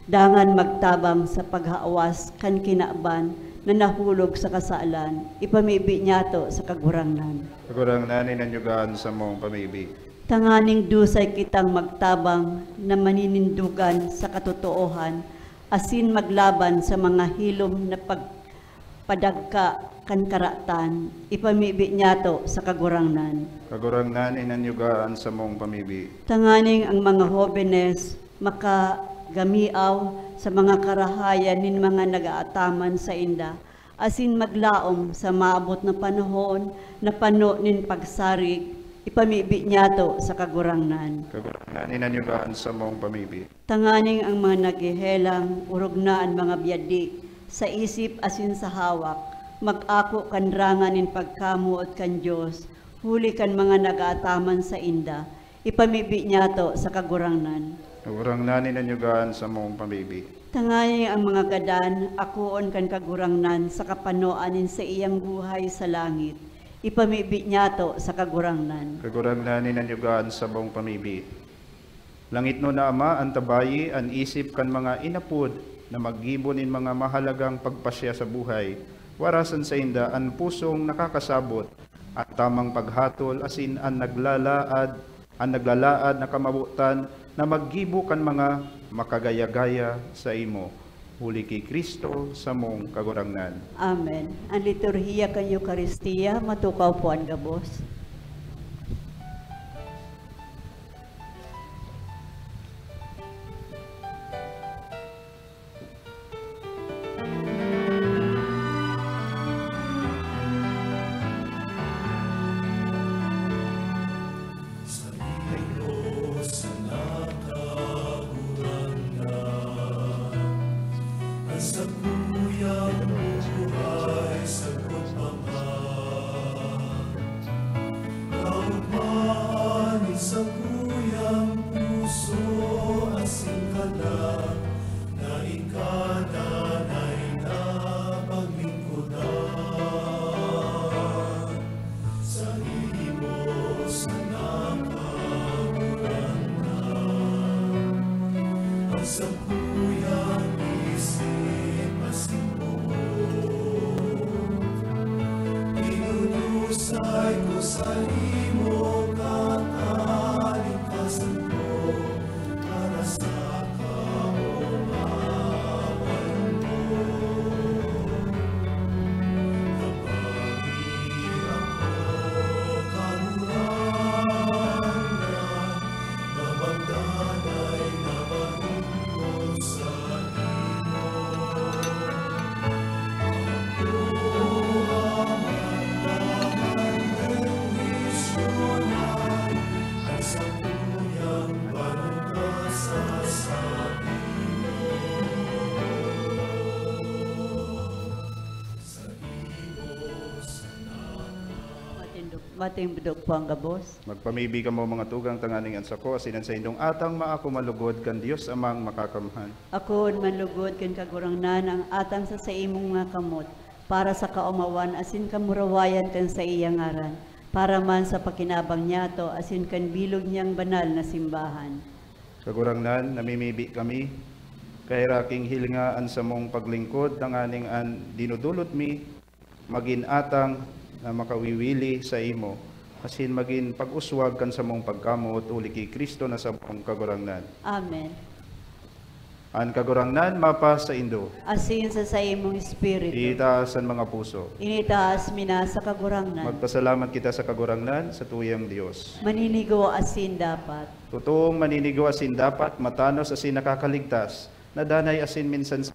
dangan magtabang sa paghawas kan kinaban na nahulog sa kasalan, ipamibi niyato sa Kagurangnan. Kagurangnan, hinanyuga an samong pamibi. Tanganing dusay kitang magtabang na maninindogan sa katotoohan asin maglaban sa mga hilom na pagpadagka kan karatan, ipamibi niyato sa Kagurangnan. Kagurangnan, hinanyuga an samong pamibi. Tanganing ang mga hobenes makagamiaw sa mga karahayan nin mga nag-aataman sainda, asin maglaom sa maabot na panahon na pano nin pagsarig, ipamibi niyato sa Kagurangnan. Kagurangnan, hinanyuga an samong pamibi. Tanganing ang mga naghehelang, orog na an mga byadi, sa isip asin sa hawak, mag-ako kan rangan nin pagkamoot kan Dios, huli kan mga nag-aataman sainda, ipamibi niyato sa Kagurangnan. Kagurangnan, hinanyuga an samong pamibi. Tanganing ang mga gadan, akoon kan Kagurangnan sa kapanoan nin saiyang buhay sa langit, ipamibi niyato sa Kagurangnan. Kagurangnan, hinanyuga an samong pamibi. Langitnon na Ama, antabayi an isip kan mga inapod na maggibo nin mga mahalagang pagpasya sa buhay, warasan sainda an pusong nakakasabot, an tamang paghatol, asin an naglalaad, an naglalaad na kamawotan na maggibo kan mga makagaya-gaya saimo, huli ki Cristo samong Kagurangnan. Amen. An liturhiya kan Eukaristia, matukaw po an gabos. Sa Dios na Kagurangnan, an sakuyang buhay sagkod pa man. Kaogmahan nin sakuyang puso asin kalag na ika danay na paglingkodan. Sa imo sana, Kagurangnan, an sakuyang isip asin buot. Idudusay ko sa imo katalingkasan ko, para sa kaomawan mo. Kapagi ako, Kagurangnan, na magdanay na malingkod sa Matindog po ang gabos. Magpamibi kamo, mga tugang, tanganing an sako asin an saindong atang maako malugod kan Dios Amang Makakamhan. Akoon manlugod kan Kagurangnan ang atang sa saimong mga kamot, para sa kaomawan asin kamurawayan kan saiyang ngaran, para man sa pakinabang niyato asin kan bilog niyang banal na simbahan. Kagurangnan, namimibi kami, kahiraking hilinga an samong paglingkod tanganing an dinudulot mi magin atang na makawiwili saimo, asin magin pag-uswag kan samong pagkamoot huli ki Cristo na samong Kagurangnan. Amen. An Kagurangnan mapasaindo. Asin sa saimong espiritu. Itaas an mga puso. Initaas mi na sa Kagurangnan. Magpasalamat kita sa Kagurangnan, sa tuyang Dios. Maninigo asin dapat. Totoong maninigo asin dapat, matanos asin nakakaligtas, na danay asin minsan sa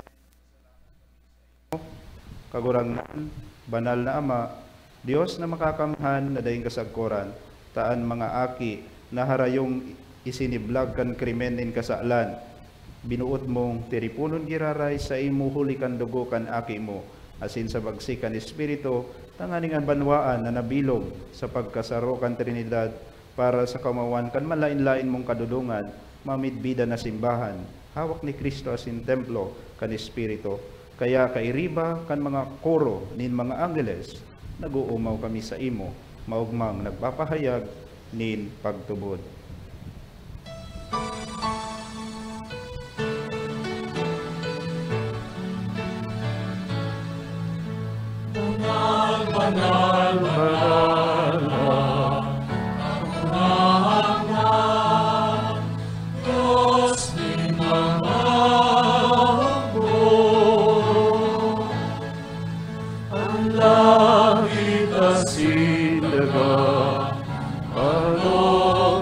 Kagurangnan, Banal na Ama, Dios na Makakamhan na daing kasagkoran, ta an mga aki na harayong isiniblag kan krimen nin kasalan, binoot mong tiriponon giraray saimo huli kan dugo kan Aki mo, asin sa bagsik kan Espiritu, tanganing an banwaan na nabilog sa pagkasaro kan Trinidad, para sa kaomawan kan malaen-laen mong kadodongan, mamidbidan na simbahan, hawak ni Cristo asin templo kan Espiritu. Kaya kairiba kan mga koro nin mga angheles, nag-oomaw kami saimo, maogmang nagpapahayag nin pagtubod. Banal, banal, banal na, Kagurangnan, Dios nin mga hukbo. An langit asin daga, ano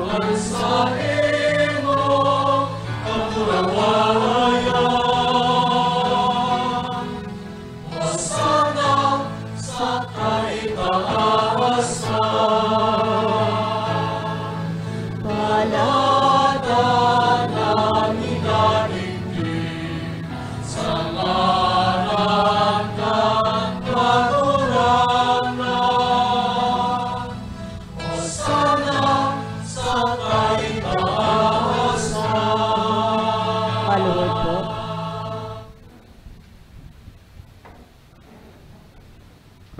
kan saimo kamurawayan. Hosana sa kaitaasan. Paladanan ni David sa ngaran kan Kagurangnan. Hosana sa kaitaasan. Maluhod po.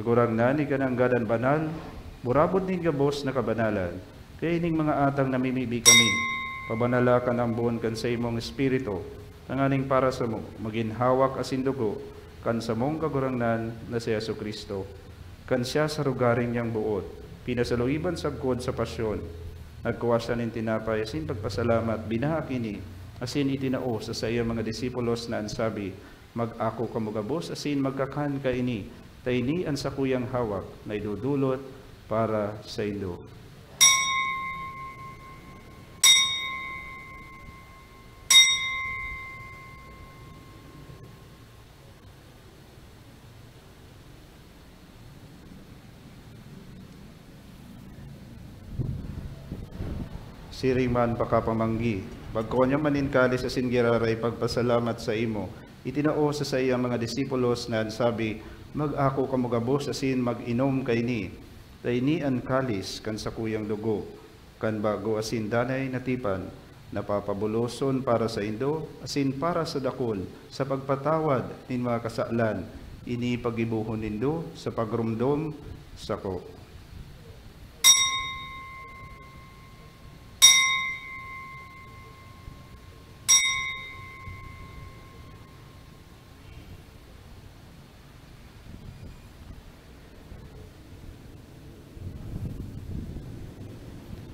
Kagurangnan, ika na nanggad an banal, burabod nin gabos na kabanalan. Kaya ining mga atang namimibi kami, pabanala kan ambon kan saimong Espiritu, tanganing para samo, magin hawak asin dugo kan samong Kagurangnan na si Jesu-Cristo. Kan siya sa rogaring niyang boot, pinasaluiban sagkod sa pasyon, nagkua siya nin tinapay asin pagpasalamat, binaak ini, asin itinao sa saiyang mga disipulos na an sabi, "Mag-ako kamo gabos asin magkakan kaini, ta ini an sakuyang hawak na idodolot para saindo." Siring man pakapamanggi, pagkua niya man nin kalis asin giraray pagpasalamat saimo, itinao sa saiyang mga disipulos na an sabi, "Mag-ako kamo gabos asin mag-inom kaini, ta ini an kalis kan sakuyang dugo kan bago asin danay na tipan, na papabuloson para saindo asin para sa dakul sa pagpatawad nin mga kasalan. Ini paggibohon nindo sa pagromdom sako."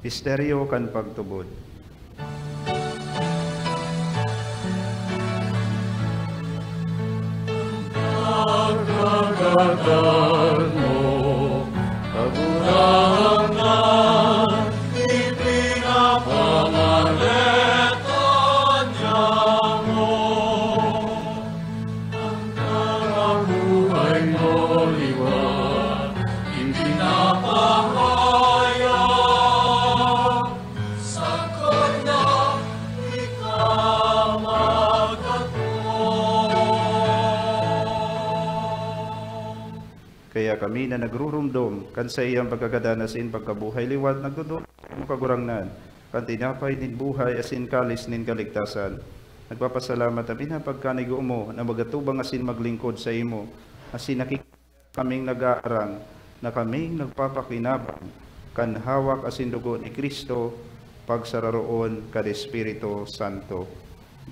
Misteryo kan pagtubod. Pagkagadan mo, Kagurangnan, ipinapamaleta niamo. An karabuhay mo liwat, ipinapahayag, sagkod na ika magkatong. Kaya kami na nagrurumdom kan saiyang pagkagadan asin pagkabuhay liwat, nagdodolok sa imo, Kagurangnan, kan tinapay nin buhay asin kalis nin kaligtasan. Nagpapasalamat kami na pagkanigo mo na magatubang asin maglingkod sa imo, asin nakikita kaming nag-aarang na kaming nagpapakinabang kan hawak asin dugo ni Cristo, pagsararoon kan Espiritu Santo.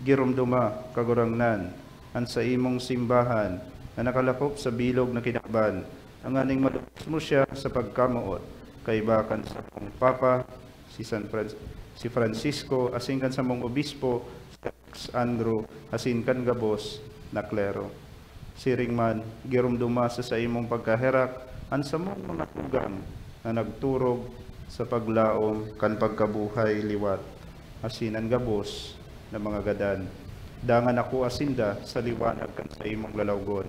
Giromdoma, Kagurangnan, an saimong simbahan na nakalakop sa bilog na kinaban, tanganing malubos mo siya sa pagkamoot, kaiba kan sakong Papa, si San Fran-, si Francisco, asin kan samong Obispo, si Alex Andrew, asin kan gabos na klero. Siring man, giromdoma sa saimong pagkaherak an samong mga tugang na nagturog sa paglaom kan pagkabuhay liwat, asin an gabos na mga gadan. Dangan ako asinda sa liwanag kan saimong lalawgon.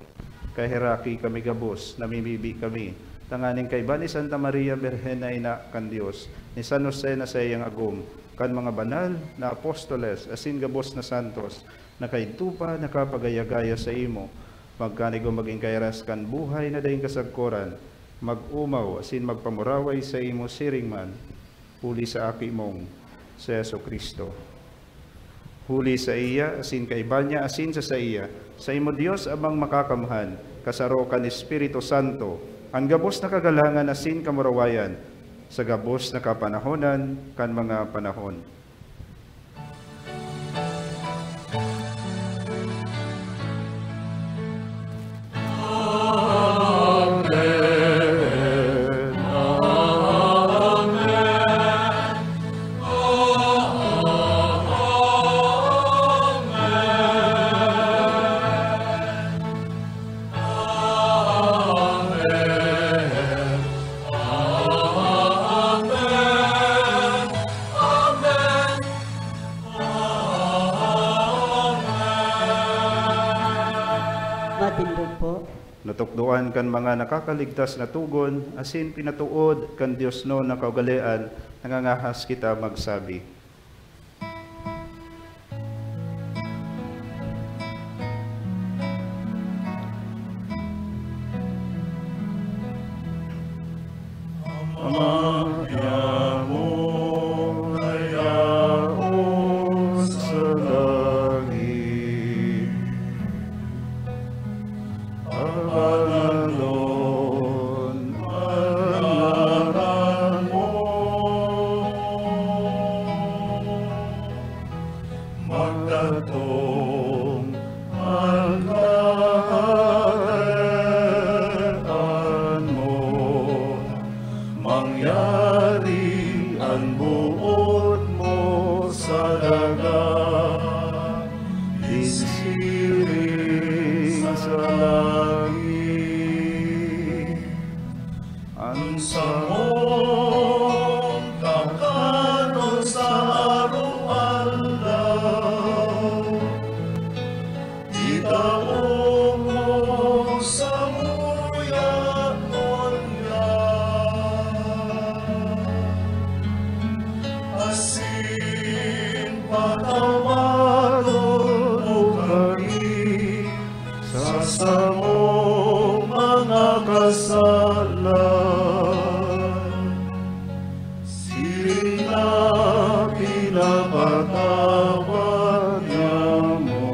Kaheraki kami gabos, namimibi kami, tanganing kaiba ni Santa Maria Birhen na ina kan Dios, ni San Jose na saiyang agom, kan mga banal na apostoles, asin gabos na santos, na kaidto pa nakapagaya-gaya saimo, magkanigo magin kairas kan buhay na daing kasagkoran, mag-omaw asin magpamuraway saimo siring man, huli sa Aki mong si Jesu-Cristo. Huli saiya, asin kaiba niya, asin sa saiya, saimo Dios Amang Makakamhan, kasaro kan Espiritu Santo, an gabos na kagalangan asin kamurawayan, sa gabos na kapanahonan kan mga panahon. Matindog po. Natukdoan kan mga nakakaligtas na togon, asin pinatood kan diosnon na kaugalean, nangangahas kita magsabi. Ama, yaon sa langit. Abanganon an ngaran mo. Magdatong an kaharian mo. Mangyari an boot mo sa daga, isiring sa langit. An samong kakanon sa araw-araw, itao mo samuya ngunyan, asin patawaron mo kami sa samong mga kasalan, siring na pinapatawad niamo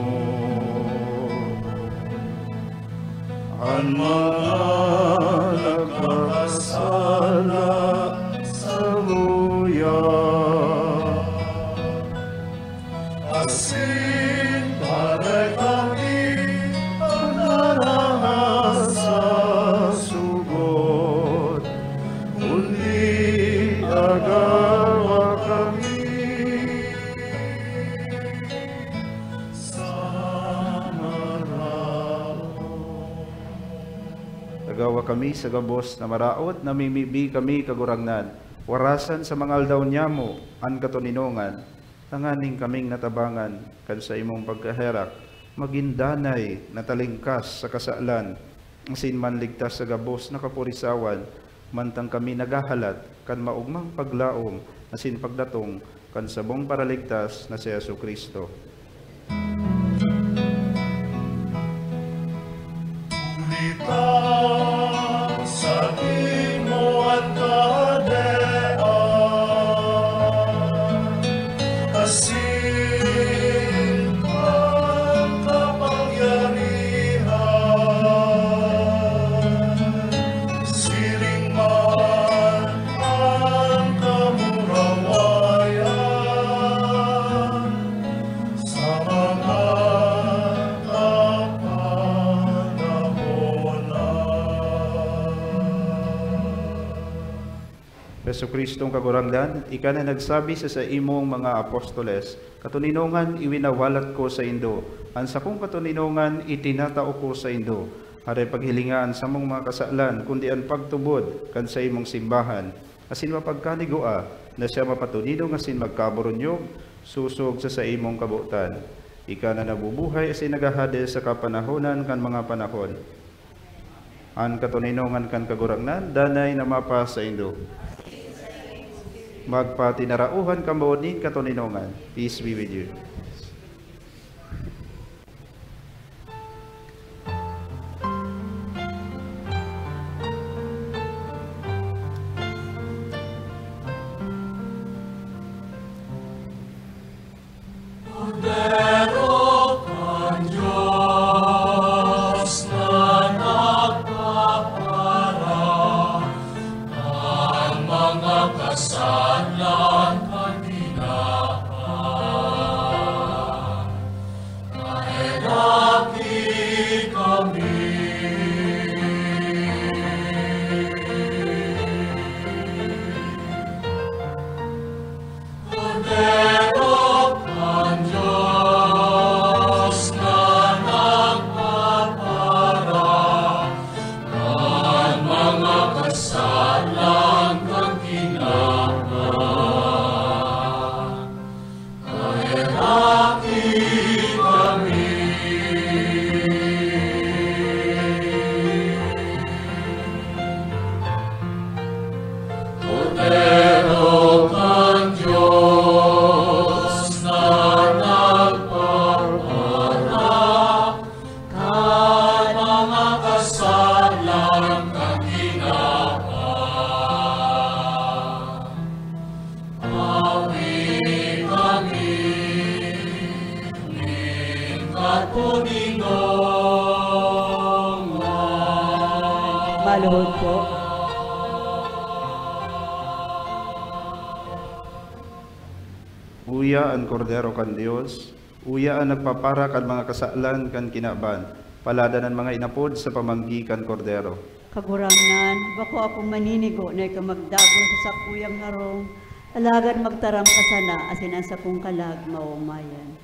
an mga nagkakasala samuya. Asin padai kami an alahas sa sugot, kundi agawa kami sa maraot. Agawa kami sa gabos na maraot, namimibi kami, Kagurangnan, warasan sa mga aldaw niyamo an katoninongan, tanganing kaming natabangan kan saimong pagkaherak, magin danay na talingkas sa kasalan, asin manligtas sa gabos na kapurisawan, mantang kami naghahalat kan maogmang paglaom asin pagdatong kan samong Paraligtas na si Jesu-Cristo. Huli ta Jesu-Cristong Kagurangnan, ika na nagsabi sa saimong mga apostoles, "Katoninongan iwinawalat ko saindo, an sakong katoninongan itinatao ko saindo." Aray paghilinga an samong mga kasalan, kundi an pagtubod kan saimong simbahan, asin mapagkanigua na siya mapatoninong asin magkaburunyog sosog sa saimong kabotan. Ika na nabubuhay asin naghahade sa kapanahonan kan mga panahon. An katoninongan kan Kagurangnan danay na mapasaindo. Magpatinarauhan kamo nin katoninongan. Peace be with you. Kordero kan Dios na nagpapara kan mga kasalan kan tinapay, kaheraki kami. Kordero kan Dios na nagpapara kan mga kasalan kan tinapay, kaheraki kami. Kordero kan Dios na nagpapara kan mga kasalan kan tinapay, awi kami nin katoninongan. Maluhod po. Uya an Kordero kan Dios, uya an nagpapara kan mga kasalan kan kinaban. Paladan an mga inapod sa pamanggi kan Kordero. Kagurangnan, bako akong maninigo na ika magdagon sa sakuyang harong, alagad magtaram ka sana asin an sakong kalag maomayan.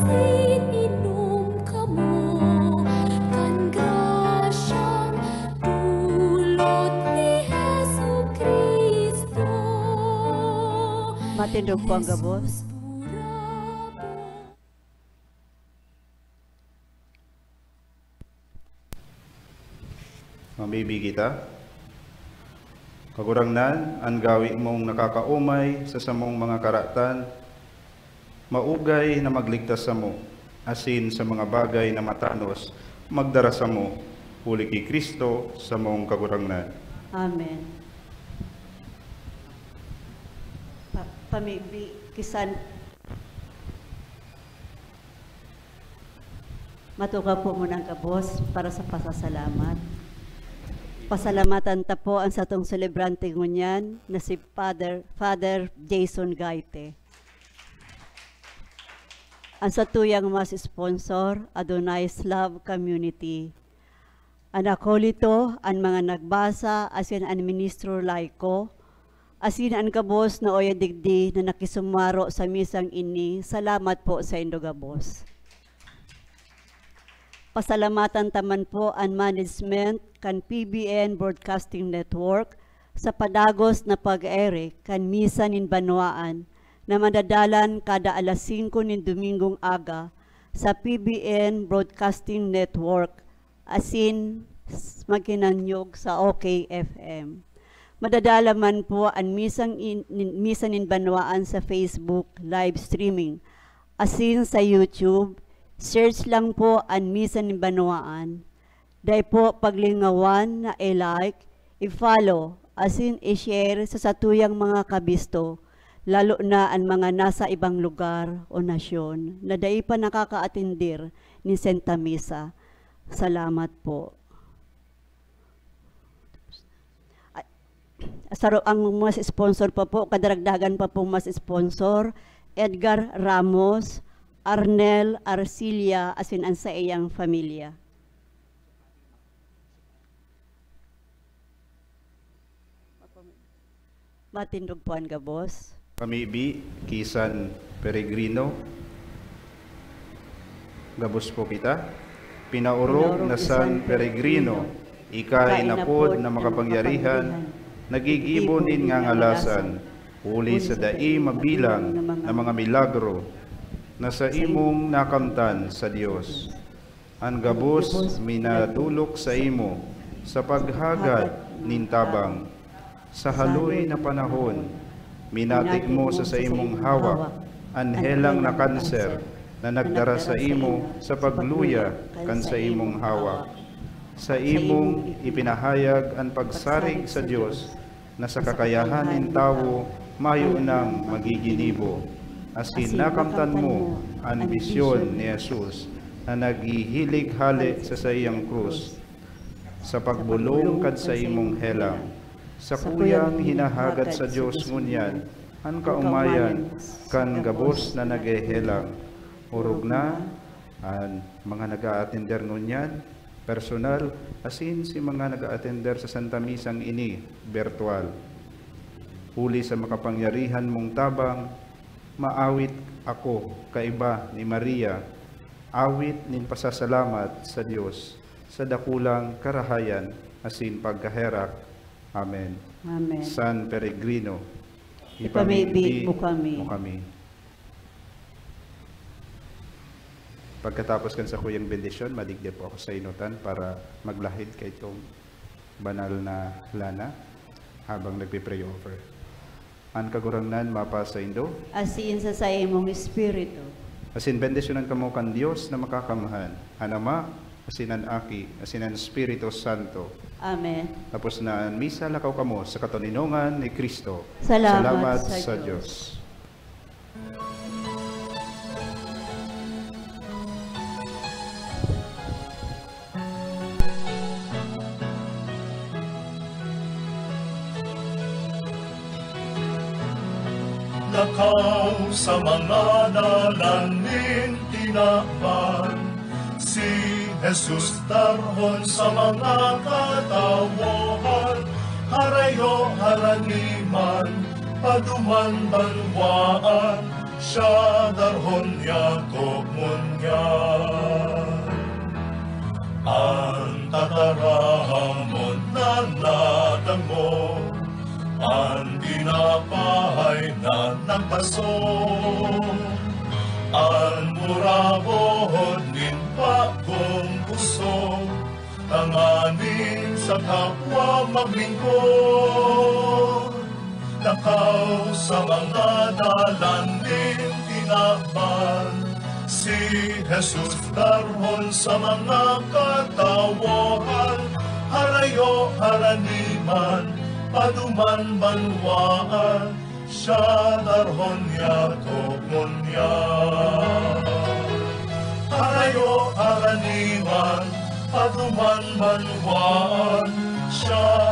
Ininom kamo kan grasyang dulot ni Jesu-Cristo. Matindog po ang gabos. Mamibi kita. Kagurangnan, an gawi mong nakakaomay sa samong mga karatan, maugay na magligtas samo, asin sa mga bagay na matanos, magdara samo, huli ki Cristo, samong Kagurangnan. Amen. Pa-, pamibi, kisan, Matukaw po muna ang gabos para sa pasasalamat. Pasalamatan ta po ang satong selebrante ngunyan na si Father, Father Jason Gaite. Ang satuyang mass sponsor, Adonai's Love Community. An akolito, an mga nagbasa, asin an ministro laiko, asin an gabos na oya digdi na nakisumaro sa misang ini, salamat po saindo gabos. Pasalamatan ta man po an management kan P B N Broadcasting Network sa padagos na pag-ere kan Misa nin Banwaan na madadalan kada alas singko nin Domingong aga sa P B N Broadcasting Network asin s-, magkinanyog sa OK F M. Madadala man po an misang in-, nin-, Misa nin Banwaan sa Facebook live streaming, asin sa YouTube, search lang po an Misa nin Banwaan. Dai po paglingawan na i-like, i-follow, asin i-share sa satuyang mga kabisto, lalo na an mga nasa ibang lugar o nasyon na dai pa nakakaatindir nin Santa Misa. Salamat po. Ay, saro-, ang mga sponsor pa po, kadaragdagan pa pong mga sponsor, Edgar Ramos, Arnel Arcilia, asin an saiyang pamilya. Matindog po an gabos. Kamibi ki San Peregrino. Gabos po kita. Pinaorog na San Peregrino, ika inapod na makapangyarihan, naggigibo nin ngangalasan, huli sa dai mabilang na mga milagro na saimong nakamtan sa Dios. An gabos minadolok saimo sa paghagad nin tabang. Sa haloy na panahon, minati mo sa saimong hawak an helang na kanser na nagdara saimo sa pagluya kan saimong hawak. Saimong ipinahayag an pagsarig sa Dios na sa kakayahan nin tawo mayo nang magiginibo. Asin nakamtan mo an bisyon ni Jesus na naghihilig hale sa saiyang krus sa pagbolong kan saimong helang. Sakuyang hinahagad sa Dios ngunyan an kaomayan kan gabos na naghehelang. Orog na an mga nag-aatender ngunyan, personal, asin si mga nag-aatender sa Santa Misang ini, bertual. Huli sa makapangyarihan mong tabang, maawit ako kaiba ni Maria, awit nin pasasalamat sa Dios sa dakulang karahayan asin pagkaherak. Amen. Amen. San Peregrino, ipamibi mo kami. Pagkatapos kan sakuyang bendisyon, madigdi po ako sa inutan para maglahid kaitong banal na lana habang nagpe-pray over. An Kagurangnan mapasaindo. Asin sa saimong espiritu. Asin bendisyonan kamo kan Dios na Makakamhan, an Ama, asin an Aki, asin an Espiritu Santo. Amen. Tapos na an misa, lakaw kamo sa katoninongan ni Cristo. Salamat sa Dios. Lakaw sa mga dalan nin tinaban, si Jesus tarhon sa mga katawohan, harayo, harani man, paduman, banwaan, Siya darhon niya, tokmon niya. An tataramon na nadangog, an tinapay na nagbaso, an murabon nin bagong puso, tanganing sa kapwa maglingkod. Lakaw sa mga dalan nin tinaban, si Jesus darhon sa mga katawohan, harayo, haraniman, paduman, banwaan, siya darhon niya, tokmon niya. Harayo, haraniman, paduman, banwaan, siya